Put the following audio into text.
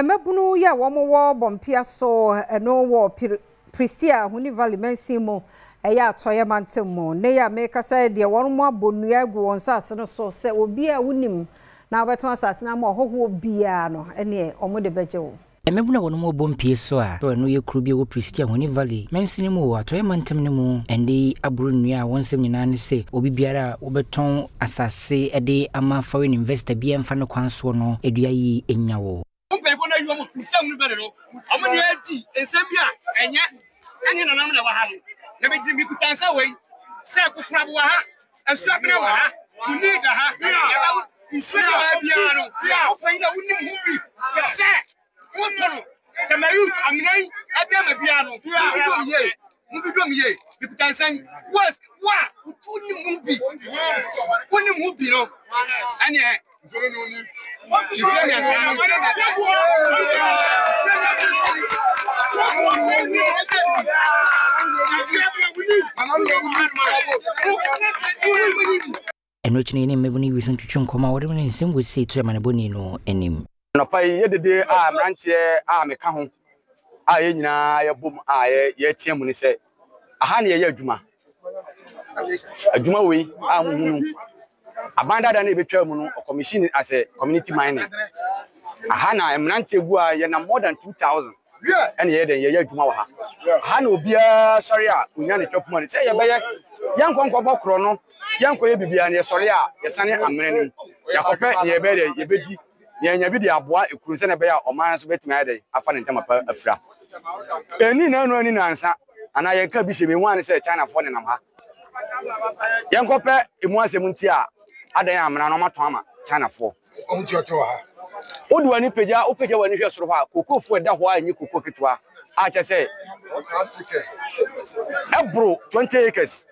Mmabunu yi a wɔwɔ Bɔmpea so no wɔ Prestea Huni Valley mansin mu, ɛyɛ Atɔeɛ mantam mu. Nnɛ yi a merekasa yi deɛ wɔabɔ nnua agu wɔn nsase no so sɛ obiara a wonim na wobɛtɔn asase no ama ɔhɔhoɔ biara no, ɛneɛ wɔde bɛgye wo. Mmabunu a wɔnom wɔ Bompie so a ɛno yɛ kuro bi a ɛwɔ Prestea Huni Valley mansini mu wɔ Atɔeɛ mantam no mu ɛnnɛ yi aboro nnua a wɔn nsɛm nyinaa ne sɛ obi biara a wobɛtɔn asase de ama foreign investor biara mfa ne kwan soɔ no dua yi nnya wo. Mo mpanyinfoɔ no ayi wɔn nsɛm no bɛne no, wɔn ne adi nsɛm bi a ɛnyɛ ɛne nananom na ɛwɔ ha no. Na megyina mekuta nsa wei sɛ kokorabo wɔ ha, asuabena wɔ ha, kunii da ha, yɛbɛwo nsuo bi wɔ ha biara no, wo panyin a wonim ho bi sɛ wotɔ no kama youth amena yi ɛde ama biara no, mobidom yie, mobidom yie, mekuta nsa yi, wo a wonim ho bi, wonim ho bi no, ɛneɛ Ɛno akyi no, yɛne mmabun yi bi nso twetwe nkɔmmɔ a wɔde ne nsɛm wɔ sei to amanebɔni no anim. Anɔpa yi, yɛ dede a mmeranteɛ a meka ho a yɛn nyinaa yɛbom a yɛteɛ mu ne sɛ, aha na yɛyɛ adwuma. Adwuma wei a muhu no, aban dada no a ebetwaa mu no, ɔkɔmihyin as a community mining. Aha na mmeranteɛ gu a yɛnam more than 2000 ɛna yɛyɛ dɛn yɛyɛ adwuma wɔ ha. Aha na obiara sɔre a onya ne twapuma no sɛ yɛbɛyɛ yɛnkɔ nkɔbɔ korɔ no yɛnkɔyɛ biribiara no yɛsɔre a yɛsane amena no mu yɛakɔpɛ nea yɛbɛyɛ dɛn yɛbɛdi na yɛanya bi de aboa ekuro no sɛnea ɛbɛyɛ a ɔman no nso bɛtumi ayɛ dɛn afa ne ntama pa afira. Ɛnni nnanu anni nnansa anaa yɛnka bi hyɛ mu, ehu ara ne sɛ Chinafoɔ nenam ha. Yɛnkɔpɛ emu asɛm nti a adɛn a amena no wɔatɔn ama Chinafoɔ. Wode w'ani pagya, wopagya w'ani hwɛ soro hɔ a, kokofuo a ɛda hɔ a ɛnyɛ koko ketewa a kyerɛ sɛ ɛboro 20 acres.